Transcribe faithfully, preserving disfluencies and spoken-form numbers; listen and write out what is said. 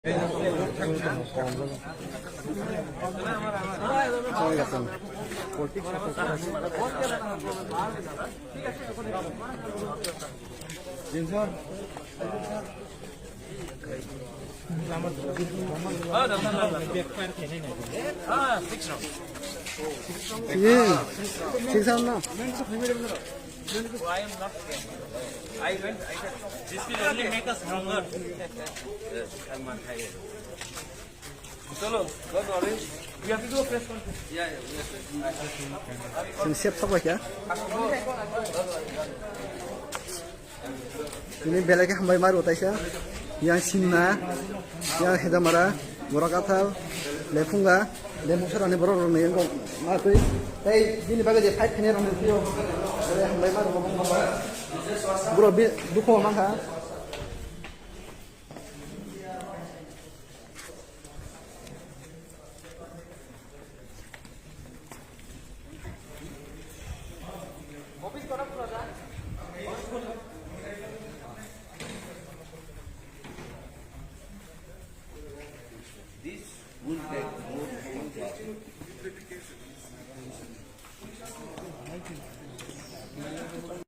Six round na. This will only make us stronger. Chalo, don't worry. We have to do a press conference. Chwng sep thok kha. Ini belai khe hambai maro taisa. Yang Simna, yang Hedamara, borok Athal, Lephunga, Lemungsarani borok rok ni wngkok ma twi. Tei bini bagwi je fight khainai rok ni twi o. Belai hambai maro. Bro, bi-, dukhu mankha.